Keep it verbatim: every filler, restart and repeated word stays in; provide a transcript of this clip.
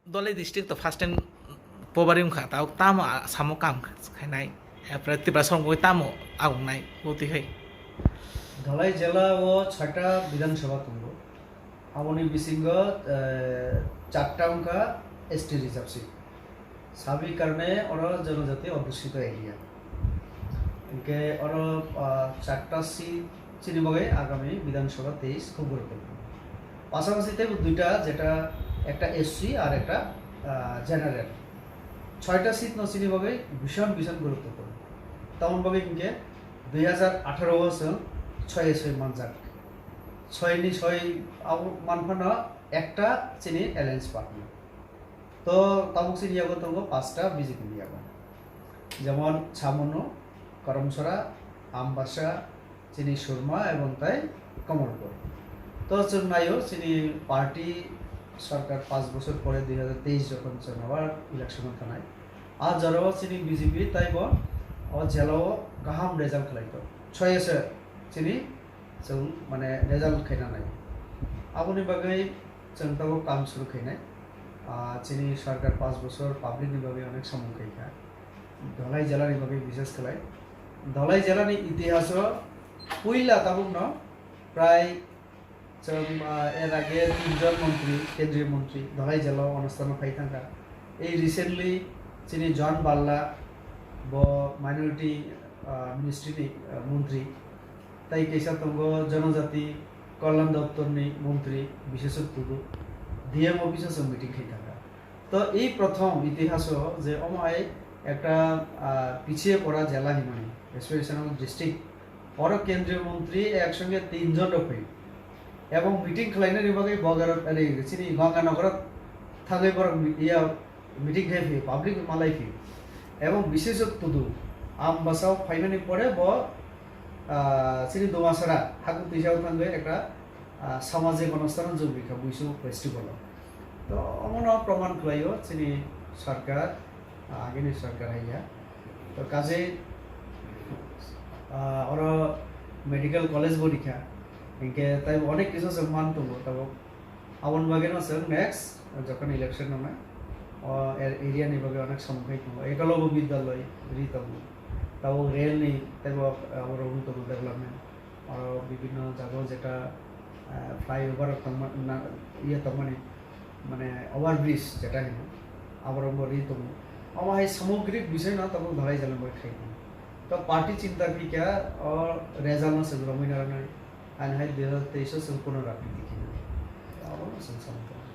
Dhalai district to first time pobarim kha, tao tamo a-, samo kam khainai, apre Tripura song tamo agungnai, boti hai. Dhalai jela o chhata Bidhan Sabha tongo. Aboni bisingo, eh, charta wngkha S T reserve seat. Sabi karne oro jonojati adhusito area. Hingke oro, ah, charta seat chini bagwi agami Bidhan Sabha teis khub guruttopurno. Pasapasi teibo duita, jeta ekta S C ar ekta, ah, general. Chhoita seat no chini bagwi bishon bishon guruttopurno. Tamoni bagwi hingke dui hajar atharo o chwng chhoi S C manjak. Chhoi ni chhoi abo manphano ekta chini alliance partner. To tabuk chini yago tongo pasta B J P ni yago. Jemon Chamunu, Karamsora, Ambasa, chini Surma ebong tai Kamalpur. To chwng naio chini party sarkar panch bochor pore dui hajar teis jokhon chwng abar election o thanai. A jorao chini B J P taibo o jela o kaham result khlai tongo. Chhoi S C chini chwng mane result khaina nai. Aboni bagwi chwng tabuk kam suru khainai. Ah, chini sarkar panch bochor public ni bagwi onek samung khaikha. Dhalai jela ni bagwi bishes khlai. Dhalai jela ni itihas o puila tabuk no prai chwng, ah, er age tinjon montri, kendriya montri Dhalai jela o onusthan o phai thangkha. Ei recently chini John Balla bo minority, ah, ministry ni, ah, montri. Tai kaisa tongo Jonojati Kalyan Doptor ni montri Biswajit Tudu D M office o chwng meeting khai thangkha. To ei prothom itihaso je omo hai ekta, ah, pichiye pora jela hinmani, aspirational district. Oro kendriya montri ek songe tin jon rok phai. Ebong meeting khlainani bagwi Bogarot, ani chini Ganga Nogorot thangwi borok mi-, iya meeting khai phi, public malai phi. Ebong Biswajit Tudu Ambasao phaimani pore bo, ah, chini Dumasara hakuk twisao thangwi ekta, ah, samajik onusthan jwng bikha Buisu festival o. To omono proman khlaio chini sarkar, ah, agini sarkar haiya. To kaje, ah, oro medical college bo rikha. Hinkhe taibo onek kisa se man tongo tabuk. Aboni bagwi no chwng next jokhon election wngnai, o er-, area ni bagwi onek samung khai tongo. Ekalobo Bidyaloi ri tongo. Tabuk rail ni teibo abo rogwi tongo development. Oro bibinno jaga o jeta, ah, flyover rok tongma-, na-, iye tongmani, mane overbridge jeta hino, aborok bo ri tongo. Omo hai samogrik bisoi no tabuk Dhalai jela bai khai tongo. To party chinta khe kya o result no chwng romwi narwknai. Ani hai dui hajar teis o chwng punorabriti khe nai. Abono chwng samung khe.